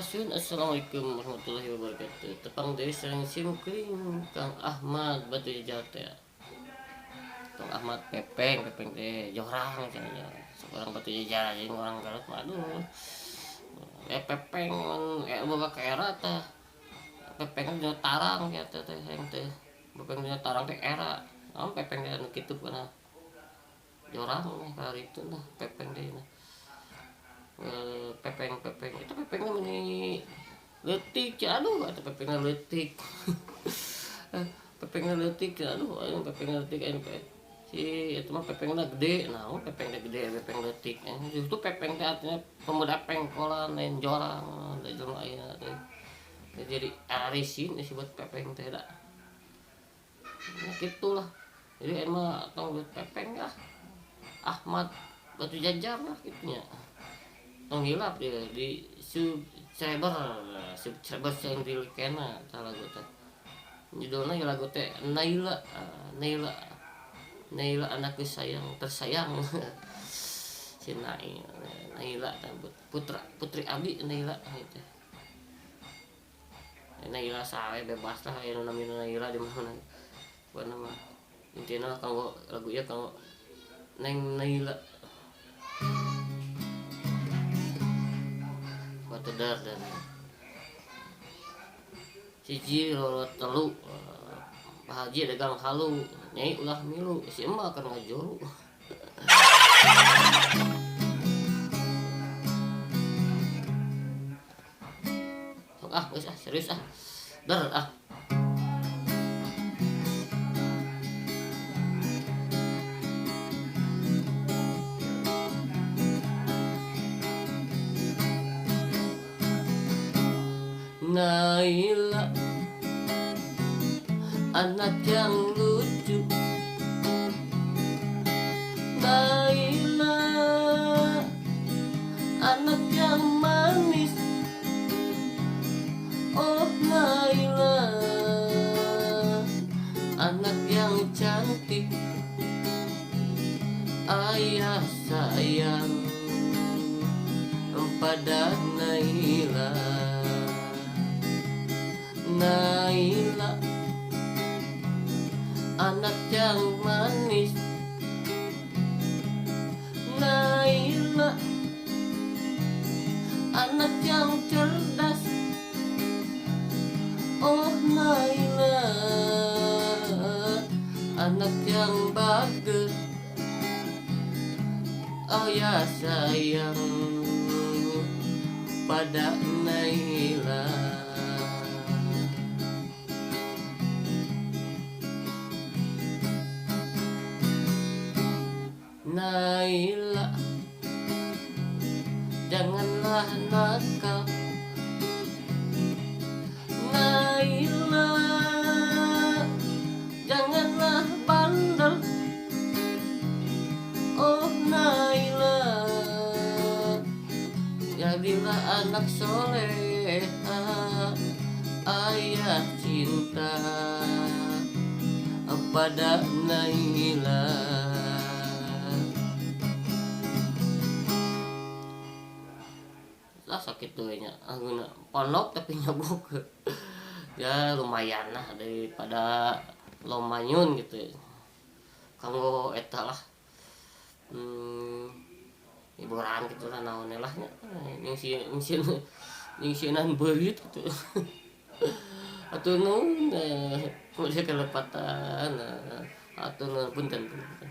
Sampurasun, assalamualaikum warahmatullahi wabarakatuh. Tepang deui sareng simkuring Kang Ahmad Batu Jajar teh. Kang Ahmad Pepeng, Pepeng teh jorang cenah. Seorang Batu Jajar jeung orang Garut mah aduh. Pepeng boga ka era tah. Pepeng dina tarang ya teh teh hayang teh. Pepeng dina tarang teh era. Naon Pepeng teh anu kitu kana jorang karitu nah Pepeng teh. Pepeng Pepeng itu pepengnya meni leutik ya, aduh atau pepengnya leutik. Pepengnya leutik ya, aduh aing pepengnya leutik aing si itu mah pepengna gede, naon pepengna gede pepeng leutik. Justru pepeng teh artinya pemuda pengkolan lain jorang da jelema ayeuna teh. Jadi arisin disebut pepeng teh da. Nah, gitulah. Jadi emang tong pepeng lah. Ahmad Batu Jajar lah gitunya. Tong hilap dia di subscriber yang dilikena tah lagu teh. Judulna ya lagu teh Naila, Naila, Naila anakku sayang tersayang. Si Naila, Naila teh putra putri abi Naila gitu. Naila sae bebas lah aya nu namina Naila di mana. Pokona mah intina kanggo lagu ieu kanggo Neng Naila. Batu dar dan siji loro telu Pak Haji dagang halu nyai ulah milu si emak akan ngajuru. Sok ah geus ah serius ah dar ah. Naila anak yang lucu, Naila anak yang manis, oh Naila anak yang cantik, ayah sayang pada Naila. Naila anak yang manis, Naila anak yang cerdas, oh Naila anak yang bagus, oh ya sayang pada Naila. Naila janganlah nakal, Naila janganlah bandel, oh Naila jadilah anak soleha, ayah cinta pada Naila. Lah sakit tuh nya angguna pondok tapi nyogok. Ya lumayan lah daripada lomanyun gitu. Kanggo eta lah. Hiburan gitu lah naon lah nya. Nyingsieunan beurit gitu. Atuh nuhun kudu kelepatan. Atuh nuhun punten punten.